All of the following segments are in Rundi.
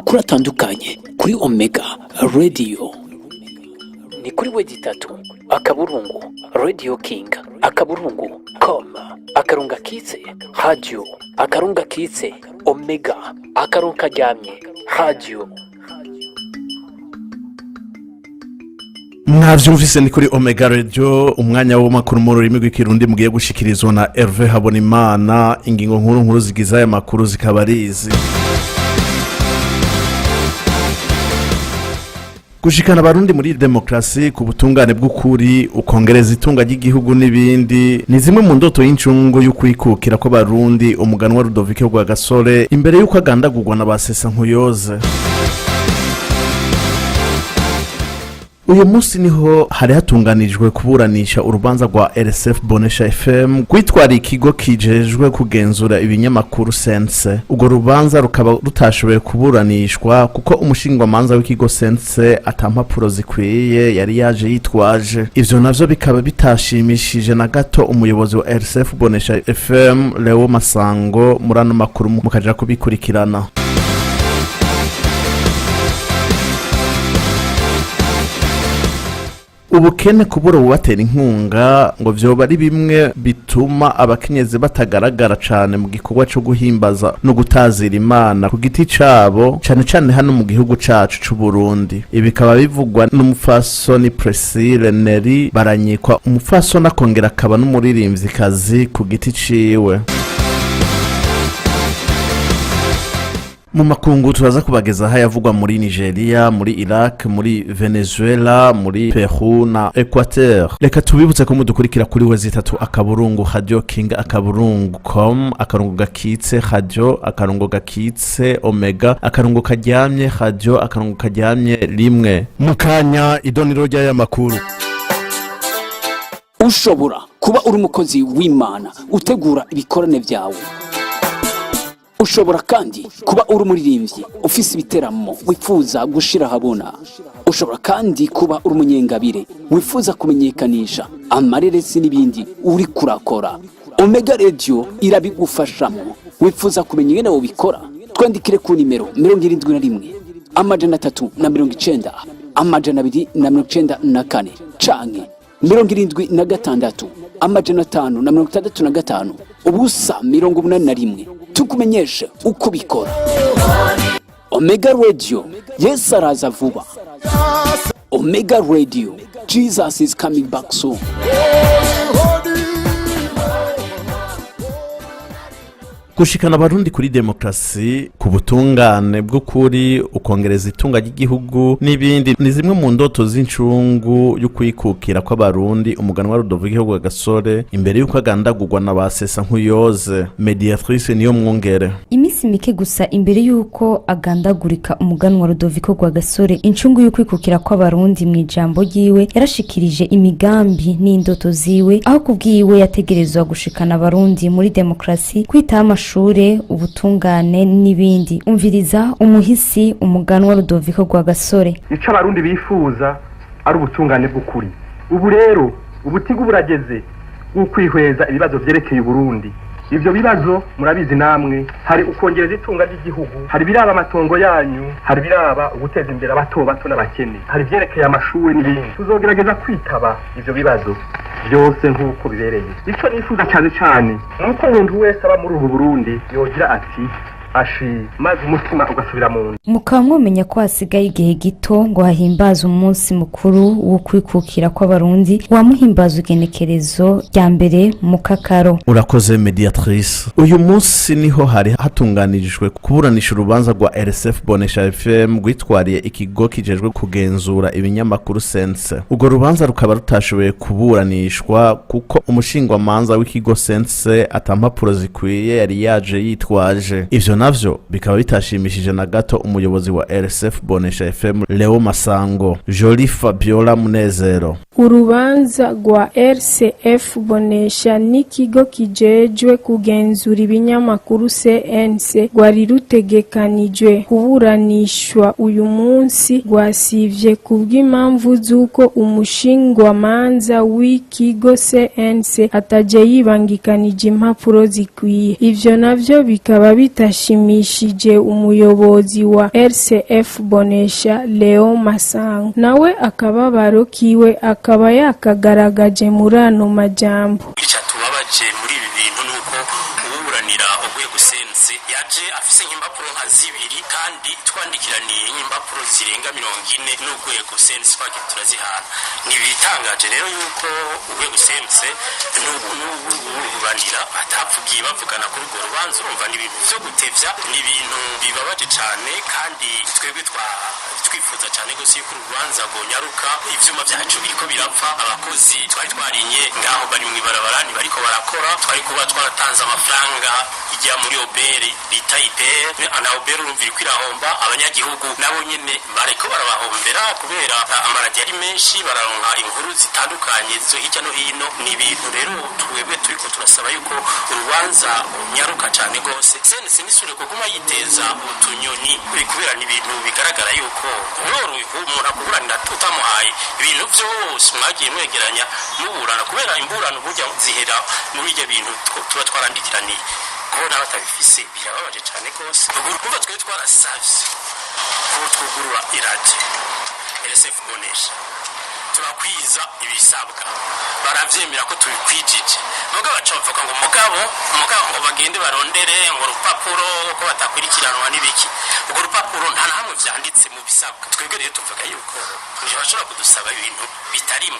Amakuru atandukanye kuri Omega Radio ni kuri w3.radioking.com akarongo gakitse radio akarongo gakitse omega akarongo karyamye radio. Mwavyumvise, ni kuri Omega Radio, umwanya w'amakuru mu rurimi rw'Ikirundi mugiye gushikirizwa na Herve Habonimana. Ingingo nkuru nkuru zigize aya makuru zikaba ari izi: Gushikana Abarundi muri demokarasi, ku butungane bw'ukuri, ukongereza itunga ry'igihugu n'ibindi, ni zimwe mu ndoto y'incungu y'ukwikukira kw'Abarundi umuganwa Rudoviko Rwagasore imbere y'uko agandagurwa na ba Sesa Nkuyoze. Uyu munsi niho hari hatunganijwe kuburanisha urubanza rwa RSF Bonesha FM rwitwara ikigo kijejwe kugenzura ibinyamakuru CNC. Urwo rubanza rukaba rutashoboye kuburanishwa kuko umushingwamanza w'ikigo CNC ata mpapuro zikwiye yari yaje yitwaje. Ivyo navyo bikaba bitashimishije na gato umuyobozi wa RSF Bonesha FM, Leo Masango. Muri ano makuru mukaja kubikurikirana. Ubukene, kubura uwubatera inkunga, ngo vyoba ari bimwe bituma abakenyezi batagaragara cane mu gikorwa co guhimbaza no gutazira Imana ku giti cabo, cane cane hano mu gihugu cacu c'u Burundi. Ibi bikaba bivugwa n'umupfasoni Priscille Neri Baranyikwa, umupfasoni akongera akaba n'umuririmvyikazi ku giti ciwe. Mu makungu turaza kubagezaho ayavugwa muri Nigeria, muri Iraq, muri Venezuela, muri Peru na Equateur. Reka tubibutse ko mudukurikira kuri w3.radioking.com akarongo gakitse radio akarongo gakitse omega akarongo karyamye radio akarongo karyamye rimwe. Mu kanya, idoniro ry'aya makuru. Ushobora kuba uri umukozi w'Imana utegura ibikorane byawe. Ushobora kandi kuba uri umuririmbyi ufise ibiteramo wifuza gushira ahabona. Ushobora kandi kuba uri umunyengabire wifuza kumenyekanisha amareresi n'ibindi uri kurakora. Omega Radio irabigufashamo. Wifuza kumenya ingene wobikora? Twandikire ku nimero 71 390 294 canke 76 565 0 81, tukumenyeshe uko ubikora. Omega Radio, Yesu araza vuba. Omega Radio, Jesus is coming back soon. Gushikana Abarundi kuri demokarasi, ku butungane bw'ukuri, ukongereza itunga ry'igihugu n'ibindi, ni zimwe mu ndoto z'incungu y'ukwikukira kw'Abarundi umuganwa Rudoviko Rwagasore imbere y'uko agandagurwa na ba Sesa Nkuyoze. Mediatrice Niyo Mwungere. Iminsi mike gusa imbere y'uko agandagurika, umuganwa Rudoviko Rwagasore, incungu y'ukwikukira kw'Abarundi, mu ijambo ryiwe yarashikirije imigambi n'indoto ziwe, aho kubwiwe yategerezwa gushikana Abarundi muri demokarasi, kwitaho amashure, ubutungane n'ibindi. Umviriza umuhisi umuganwa Rudoviko Rwagasore. Icyo Abarundi bifuza ari ubutungane bw'ukuri. Ubu rero ubutigu burageze bw'ukwihweza ibibazo vyerekeye Uburundi. Ivyo bibazo murabizi namwe: hari ukongereza itunga ry'igihugu, hari ibiraba amatongo yanyu, hari ibiraba uguteza imbere abato bato n'abakene, hari ivyerekeye amashuri n'ibindi. Tuzogerageza kwitaba ivyo bibazo byose nk'uko bibereye. Icyo nifuza cyane cyane ni uko umuntu wese aba muri ubu Burundi yogira ati ashi, maze umutima ugasubira mu nda. Mukaba mwomenya ko hasigaye igihe gito ngo hahimbaze umunsi mukuru wo kwikukira kw'Abarundi, wamuhimbaza igenekerezo rya 1 mu Kakaro. Urakoze, Mediatrice. Uyu munsi niho hari hatunganirijwe kuburanisha urubanza rwa RSF Bonesha FM rwitwariye ikigo kijejwe kugenzura ibinyamakuru CNC. Urwo rubanza rukaba rutashoboye kuburanishwa kuko umushingwamanza w'ikigo CNC ata mpapuro zikwiye yari yaje yitwaje. Ivyo navyo bikaba bitashimishije na gato umuyobozi wa RSF Bonesha FM, Leo Masango. Jolie Fabiola Munezero. Urubanza rwa RCF Bonesha n'ikigo kijejwe kugenzura ibinyamakuru CNC rwari rutegekanijwe kuburanishwa uyu munsi rwasivye kubw'impamvu z'uko umushingwamanza w'ikigo CNC ataje yibangikanije impapuro zikwiye. Ivyo navyo bikaba bitashimishije Ntivyashimishije umuyobozi wa RCF Bonesha, Leo Masango, nawe akababaro kiwe akaba yakagaragaje muri ano majambo. Icyatubabaje muri ibi bintu ni uko uburanira urwego CNC yaje afise nk'impapuro nka zibiri, kandi twandikiraniye nk'impapuro zirenga 40 n'urwego CNC, twagiye turazihana. Ntibitangaje rero yuko urwego CNC n'uburanira batapfugiye bavugana kuri urwo rubanza. Urumva ni ibintu vyo gutevya, ni ibintu bibabaje cane, kandi twebwe twifuza cyane gose yuko urubanza rwonyaruka. Ivyuma vyacu biriko birapfa, abakozi twari twarinye ngaho bari mw'ibarabara, ntibariko barakora. Twari kuba twaratanze amafaranga ijya muri OBR bita IPR, na OBR urumva iriko irahomba. Abanyagihugu nabo nyene bariko barabahombera kubera amaradiyo ari menshi, bararonka inkuru zitandukanye zo hirya no hino. Ni ibintu rero twebwe turiko turasaba yuko urubanza nyaruka cyane rwose, CNC nisure kuguma yiteza utunyoni, kubera ni ibintu bigaragara yuko uroroye umuntu akuburanira utamuhaye ibintu byose mwagiye mwegeranya muburana, kubera imburano burya zihera muri ibyo bintu tuba twarandikiraniye. Kubona batabifise birababaje cyane rwose. Urumva twe twarasavye ko twugurura iradiyo RSF Bonesha, turakwiza ibisabwa, baravyemera ko tubikwijije, mugabo baca bavuga ngo mugabo ngo bagende barondere ngo urupapuro ko batakurikiranwa n'ibiki. Urwo rupapuro nta na hamwe vyanditse mu bisabwa. Twebwe rero tuvuga yuko ntibashobora kudusaba ibintu bitarimo.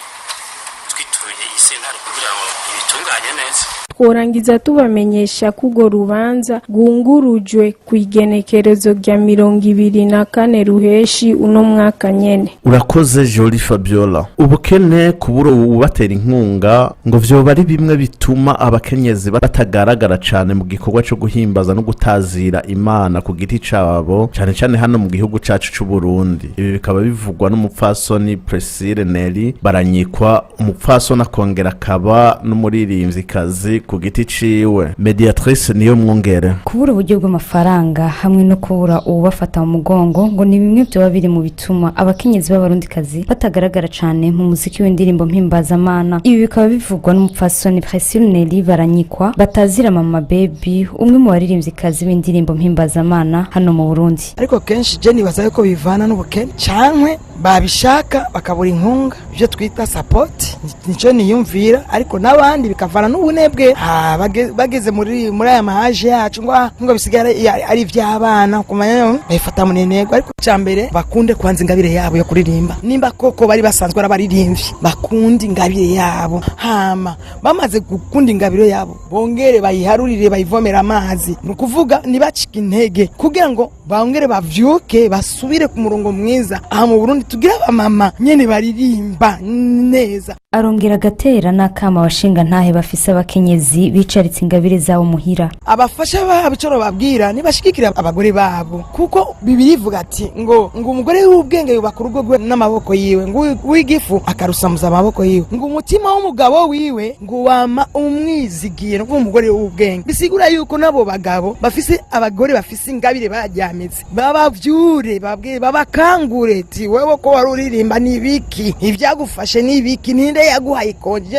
Twituye isentare kugira ngo ibitunganye neza. Tworangiza tubamenyesha ko urwo rubanza rwungurujwe ku igenekerezo rya 24 ruheshi uno mwaka nyene. Urakoze, Joli Fabiola. Ubukene, kubura ubatera inkunga, ngo vyoba ari bimwe bituma abakenyezi batagaragara cane mu gikorwa co guhimbaza no gutazira Imana ku giti cabo, cane cane hano mu gihugu cacu c'u Burundi. Ibi bikaba bivugwa n'umupfasoni Priscille Nelly Baranyikwa, umupfasoni akongera akaba n'umuririmvyikazi ku giti ciwe. Mediatrice niyo mwongere. Kubura uburyo bw'amafaranga hamwe no kubura uwubafata mu mugongo ngo ni bimwe byoba biri mu bituma abakenyezi b'abarundikazi batagaragara cyane mu muziki w'indirimbo mpimbazamana. Ibi bikaba bivugwa n'umupfasoni Priscille Nelly Baranyikwa batazira Mama Baby, umwe mu baririmvyikazi b'indirimbo mpimbazamana hano mu Burundi. Ariko kenshi je nibaza yuko bivana n'ubukene, cankwe babishaka bakabura inkunga, ibyo twita support, nico niyumvira. Ariko n'abandi bikavana n'ubunebwe. Bageze muri aya mahaje yacu ngo ngo bisigare ari ivy'abana, kumanya babifata mu ntego. Ariko icya mbere, bakunde kwanza ingabire yabo yo kuririmba. Nimba koko bari basanzwe ari abaririmbyi, bakunde ingabire yabo. Hama bamaze gukunda ingabire yabo, bongere bayiharurire, bayivomere amazi, ni ukuvuga ntibacike intege, kugira ngo bongere bavyuke, basubire ku murongo mwiza. Aha mu Burundi tugire abamama nyene baririmba neza. Arongera agatera n'akama abashinga ntahe bafise abakenyezi bicaritse ingabire zabo muhira. Abafasha babo, ico bababwira, nibashigikira abagore babo, kuko Bibiri ivuga ati ngo umugore w'ubwenge yubaka urugo rwe n'amaboko yiwe, ngo w'igifu akarusamuza amaboko yiwe, ngo umutima w'umugabo wiwe ngo wama umwizigiye. No umugore w'ubwenge bisigura yuko nabo bagabo bafise abagore bafise ingabire baryamitse, babavyure, babwire, babakangure ti: "Wewe ko wari uririmba, nibiki ivyagufashe? Nibiki? Ninde yaguhaye ikonje?"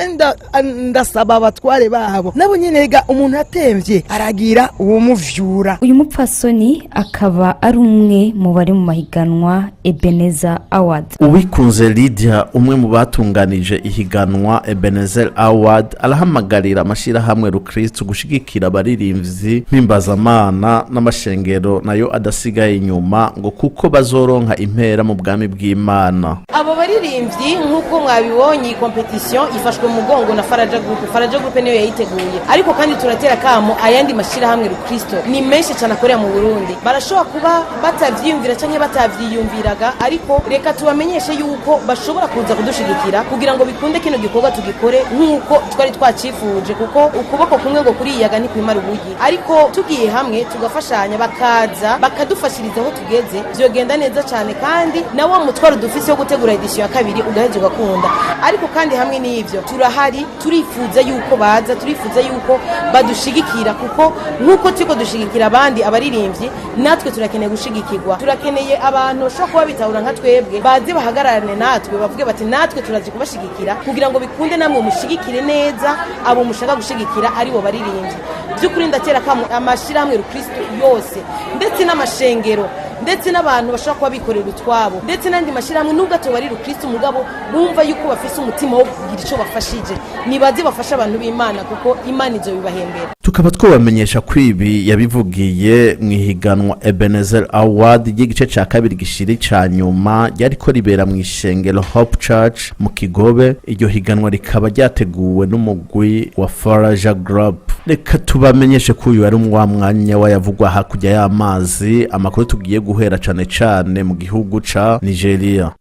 Ndasaba abatware babo nabo nyene ga, umuntu atemvye aragira uwumuvyura. Uyu mupfasoni akaba ari umwe mu bari mu mahiganwa Ebenezer Award. Uwikunze Lydia, umwe mu batunganije ihiganwa Ebenezer Award, arahamagarira amashyirahamwe rukristo gushigikira abaririmbyi mpimbazamana, n'amashengero nayo adasigaye inyuma, ngo kuko bazoronka impera mu bwami bw'Imana. Abo baririmbyi, nk'uko mwabibonye, iyi compétition ifashwe mu mugongo na Faraja Group. Faraja Group niyo yayiteguye. Ariko kandi turatera kamo ayandi mashyirahamwe rukristo, ni menshi cyane akorera mu Burundi. Barashobora kuba batavyiyumvira canke batavyiyumviraga, ariko reka tubamenyeshe yuko bashobora kuza kudushigikira kugira ngo bikunde kino gikorwa tugikore nk'uko twari twacifuje, kuko ukuboko kumwe ngo kuriyaga ntikwimara ubugi. Ariko tugiye hamwe tugafashanya, bakaza bakadufashiriza aho tugeze, vyogenda neza cyane, kandi na wa mutwaro dufise wo gutegura édition ya kabiri ugaheza ugakunda. Ariko kandi Kandi hamwe n'ivyo turahari, turifuza yuko baza, turifuza yuko badushigikira, kuko nk'uko turiko dushigikira abandi abaririmbyi, natwe turakeneye gushigikirwa. Turakeneye abantu bashobora kuba bitahura nka twebwe, baze bahagararane natwe, bavuge bati natwe turaje kubashigikira kugira ngo bikunde namwe mushigikire neza abo mushaka gushigikira, aribo baririmbyi. By'ukuri ndatera kamo amashirahamwe rukristo yose, ndetse n'amashengero, ndetse n'abantu bashobora kuba bikorera utwabo, ndetse n'andi mashyirahamwe nubwo atoba ari rukristo, mugabo bumva yuko bafise umutima wo kugira ico bafashije, nibaze bafashe abantu b'Imana, kuko Imana izobibahembera. Tukaba twabamenyesha ko ibi yabivugiye mu ihiganwa Ebenezer Award ry'igice cya kabiri gishiri ca nyuma, ryariko ribera mu ishengero Hope Church mu Kigobe. Iryo higanwa rikaba ryateguwe n'umugwi wa Faraja Group. Reka tubamenyeshe ko uyu ari wa mwanya wayavugwa hakurya y'amazi, amakuru tugiye guhera cane cane mu gihugu ca Nigeria.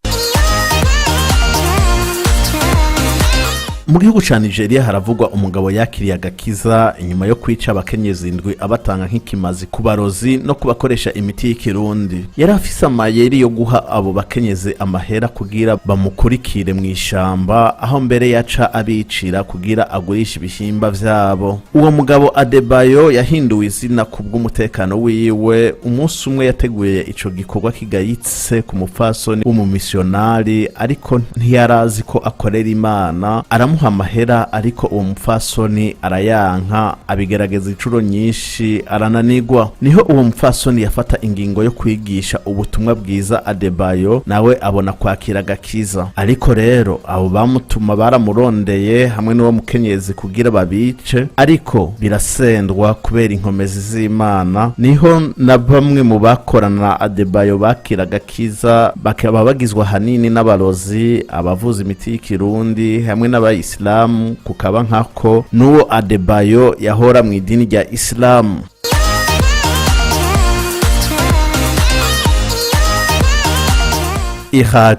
Mu gihugu ca Nigeria haravugwa umugabo yakiriye agakiza inyuma yo kwica abakenyezi indwi, abatanga nk'ikimazi ku barozi no kubakoresha imiti y'ikirundi. Yari afise amayeri yo guha abo bakenyezi amahera kugira bamukurikire mu ishamba, aho mbere yaca abicira kugira agurishe ibihimba vyabo. Uwo mugabo Adebayo yahinduwe izina ku bw'umutekano wiwe. Umunsi umwe yateguye ico gikorwa kigayitse ku mupfasoni w'umumisiyonari, ariko ntiyarazi ko akorera Imana. Aramuha amahera, ariko uwo mupfasoni arayanka, abigerageza inshuro nyinshi arananigwa. Niho uwo mupfasoni yafata ingingo yo kwigisha ubutumwa bwiza Adebayo, nawe abona kwakira agakiza. Ariko rero abo bamutuma baramurondeye hamwe n'uwo mukenyezi kugira babice, ariko birasendwa kubera inkomezi z'Imana. Niho na bamwe mu bakorana na Adebayo bakira agakiza, bakaba bagizwe ahanini n'abarozi, abavuza imiti y'ikirundi hamwe n'abayisilamu, kukaba nkako n'uwo Adebayo yahora mu idini rya Isilamu. Iraq.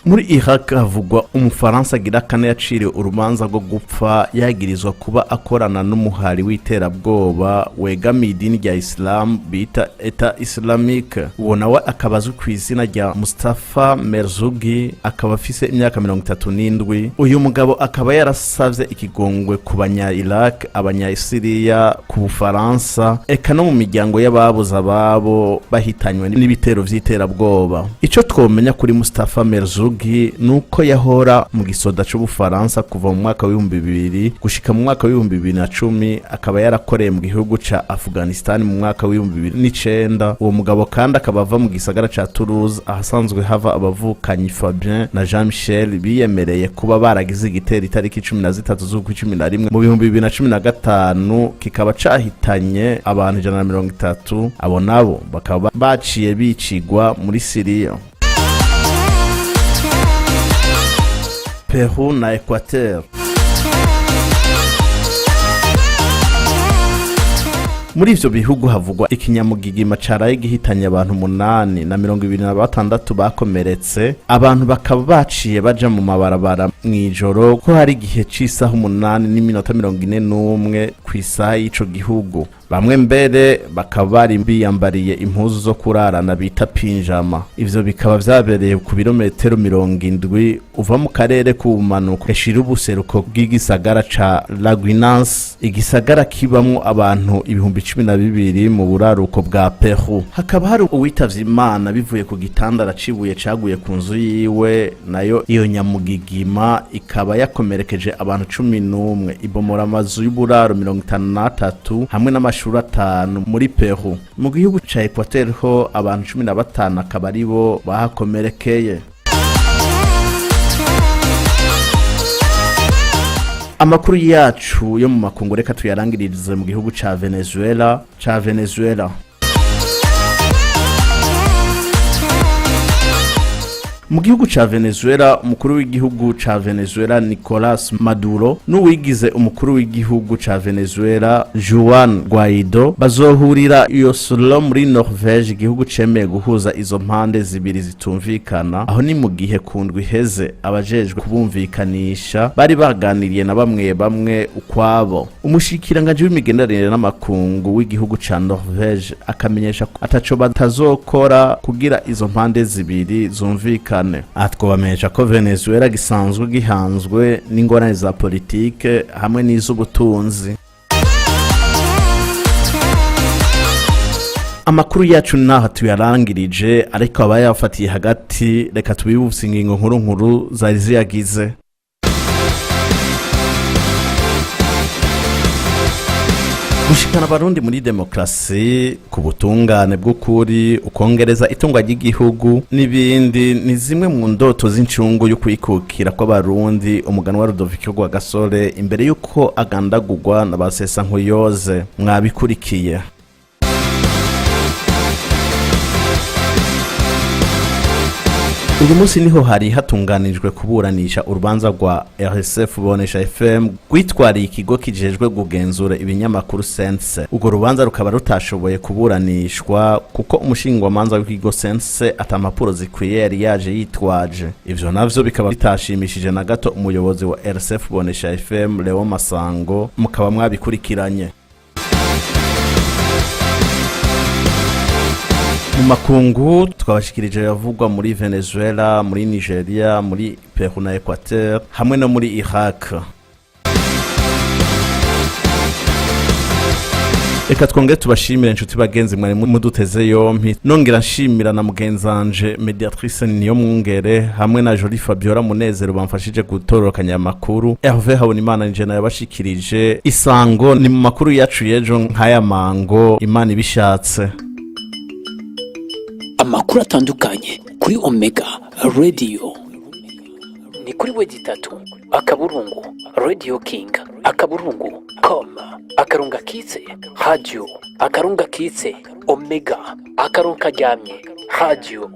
Muri Iraq havugwa umufaransa agira kane yaciriwe urubanza rwo gupfa, yagirizwa kuba akorana n'umuhari w'iterabwoba wegamiye idini rya Isilamu bita Eta Islamique. Uwo nawe akaba azwi ku izina rya Mustafa Merzugi, akaba afise imyaka 37. Uyu mugabo akaba yarasavye ikigongwe ku banya Iraq, abanya-Siriya, ku Bufaransa, eka no mu miryango y'ababuze ababo bahitanywe n'ibitero vy'iterabwoba. Ico twomenya kuri Mustafa Merzugi nuko yahora mu gisoda c'Ubufaransa kuva mu mwaka w'2000 gushika mu mwaka w'2010, akaba yarakoreye mu gihugu ca Afghanistan mu mwaka w'2009. Uwo mugabo kandi akaba ava mu gisagara ca Toulouse, ahasanzwe hava abavukanyi Fabien na Jean Michel biyemereye kuba baragize igitero itariki 13 z'ukwa 11 mu 2015, kikaba cahitanye abantu 130. Abo nabo bakaba baciye bicigwa muri Siriya. Peru na Equateur. Muri ivyo bihugu havugwa ikinyamugigima caraye gihitanye abantu 8 na 26 bakomeretse. Abantu bakaba baciye baja mu mabarabara mw'ijoro, ko hari igihe c'isaha 8:41 kw'isaha y'ico gihugu. Bamwe mbere bakaba bari biyambariye impuzu zo kurarana bita pinjama. Ivyo bikaba vyabereye ku birometero 70 uva mu karere k'ubumanuko gashira ubuseruko bw'igisagara ca Laguinas, igisagara kibamwo abantu 12,000 mu buraruko bwa Peru. Hakaba hari uwitavye Imana bivuye ku gitanda cibuye caguye ku nzu yiwe. Nayo iyo nyamugigima ikaba yakomerekeje abantu 11, ibomora amazu y'uburaro 53 hamwe n'amashuri 5 muri Peru. Mu gihugu ca Equateur ho abantu 15 akaba aribo bahakomerekeye. Amakuru yacu yo mu makungu reka tuyarangiririze mu gihugu ca Venezuela. Mu gihugu ca Venezuela, umukuru w'igihugu ca Venezuela Nicolas Maduro n'uwigize umukuru w'igihugu ca Venezuela Juan Guaido bazohurira i Oslo muri Norvege, igihugu cemeye guhuza izo mpande zibiri zitumvikana. Aho ni mu gihe ku ndwi iheze abajejwe kubumvikanisha bari baganiriye na bamwe bamwe ukwabo. Umushikiranganji w'imigenderanire n'amakungu w'igihugu ca Norvege akamenyesha ko ataco batazokora kugira izo mpande zibiri zumvikane. Aha twobamenyesha ko Venezuela gisanzwe gihanzwe n'ingorane za politike hamwe n'iz'ubutunzi. Amakuru yacu naho tuyarangirije, ariko aba yafatiye hagati, reka tubibutse ingingo nkuru nkuru zari ziyagize. Gushikana Abarundi muri demokarasi, ku butungane bw'ukuri, ukongereza itungwa ry'igihugu n'ibindi, ni zimwe mu ndoto z'incungu yo kwikukira kw'Abarundi, umuganwa wa Rudoviko Rwagasore imbere y'uko agandagurwa na ba Sesankuyoze. Mwabikurikiye. Uyu munsi niho hari hatunganijwe kuburanisha urubanza rwa RSF Bonesha FM rwitwariye ikigo kijejwe kugenzura ibinyamakuru CNC. Urwo rubanza rukaba rutashoboye kuburanishwa kuko umushingwamanza w'ikigo CNC ata mpapuro zikwiye yari yaje yitwaje. Ivyo navyo bikaba bitashimishije na gato umuyobozi wa RSF Bonesha FM Leo Masango, mukaba mwabikurikiranye. Mu makungu twabashikirije yavugwa muri Venezuela, muri Nigeria, muri Peru na Equateur hamwe no muri Iraq. Reka twongere tubashimire, inshuti bagenzi mwari muduteze yompi. Nongera nshimira na mugenzanje Mediatrice Niyo Mwungere hamwe na Jolie Fabiola Munezero bamfashije gutororokanya amakuru. Hervé Habonimana nije nayabashikirije. Isango ni mu makuru yacu y'ejo nk'aya mango, Imana ibishatse. Amakuru atandukanye kuri Omega Radio ni kuri w3.radioking.com #radio #omega #radio.